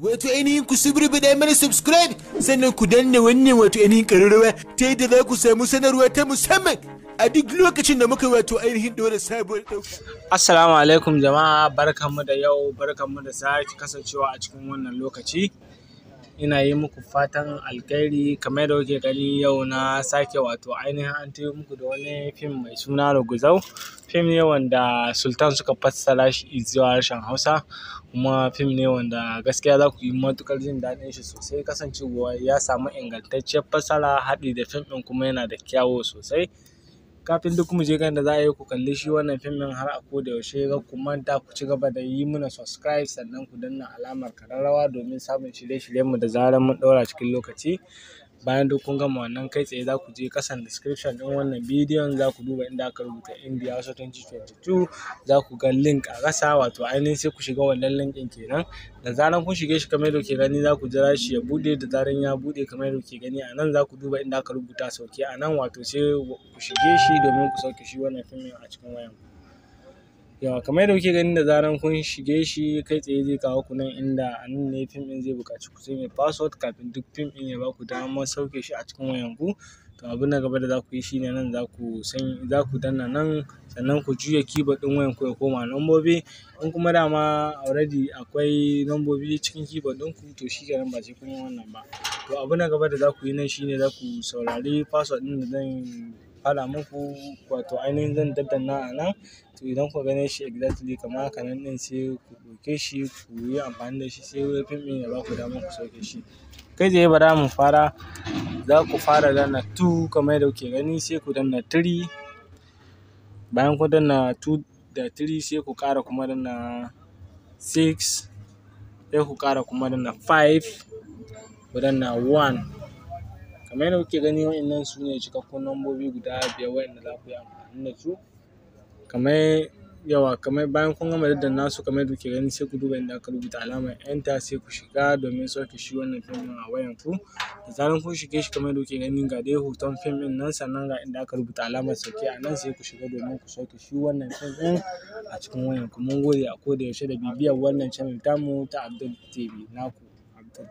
Wato ainihin ku suburbuɗa mana subscribe, sannan ku danna wannan wato ainihin ƙararrawa ta yadda za ku samu sanarwa ta musamman a duk lokacin da muka wato ainihin ɗora sabuwar ɗauka. Assalamu alaikum jama'a, barkanmu da yau, barkanmu da sake kasancewa a cikin wannan lokaci. Ina yi muku fatan alkhairi. Kamar yadda kuke gani, yau na sake wato ainihin an tayo muku da wani fim mai suna Ruguzau. Fim ne wanda Sultan suka fassara shi zuwa harshen Hausa, kuma fim ne wanda gaskiya za ku yi matuƙar jin daɗin shi sosai, kasancewa ya samu ingantacciyar fassara haɗi da fim ɗin kuma yana da kyawu sosai. Kafin duk mu je kan da za a yi ku kalli shi wannan fim ɗin, har a koda yaushe kar ku manta ku ci gaba da yi mana subscribe, sannan ku danna alamar ƙararrawa domin samun shirye-shiryenmu da zarar mun ɗaura cikin lokaci. Bayan duk kun gama wannan, kai tsaye za ku je ƙasan description ɗin wannan bidiyon, za ku duba inda aka rubuta India Hausa 2022, za ku ga link a ƙasa, wato ainihin sai ku shiga wannan link ɗin kenan. Da zarar kun shige shi, kamar yadda kuke gani, za ku jira shi ya buɗe. Da zarar ya buɗe, kamar yadda kuke gani a nan, za ku duba inda aka rubuta sauke a nan, wato sai ku shige shi domin ku sauke shi wannan fim ɗin a cikin wayanku. Yawwa, kamar yadda kuke gani, da zarar kun shige shi, kai tsaye zai kawo ku nan inda a nan ne fim ɗin zai buƙaci ku sanya password kafin duk fim ɗin ya baku damar sauke shi a cikin wayanku. To, abu na gaba da za ku yi shine nan za ku san za ku danna nan, sannan ku juya keyboard ɗin wayanku ya koma lambobi. In kuma dama already akwai lambobi cikin keyboard ɗinku, to shi kenan, ba sai kun yi wannan ba. To, abu na gaba da za ku yi nan shine za ku saurari password ɗin da zan faɗa muku, wato ainihin zan daddanna a nan. To, idan kuka gane shi exactly kamar haka nan ɗin, sai ku ɗauke shi ku yi amfani da shi, sai fim ɗin ya baku damar ku sauke shi. Kai tsaye bara mu fara. Za ku fara danna 2, kamar yadda kuke gani, sai ku danna 3. Bayan kun danna 2 da 3, sai ku ƙara kuma danna 6, sai ku ƙara kuma danna 5, ku danna 1. Kamar yadda kuke gani, waɗannan su ne cikakkun lambobi guda biyar waɗanda za ku yi amfani da su. Kamar yawa kamar bayan kun gama daddanna su, kamar yadda kuke gani, sai ku duba inda aka rubuta alamar enter, sai ku shiga domin sauke shi wannan fim ɗin a wayanku. Da zarar kun shige shi, kamar yadda kuke gani, ga dai hoton fim ɗin nan, sannan ga inda aka rubuta alamar sauke a nan, sai ku shiga domin ku sauke shi wannan fim ɗin a cikin wayanku. Mun gode a koda yaushe da bibiyar wannan channel tamu ta Abdul TV. Naku Abdul.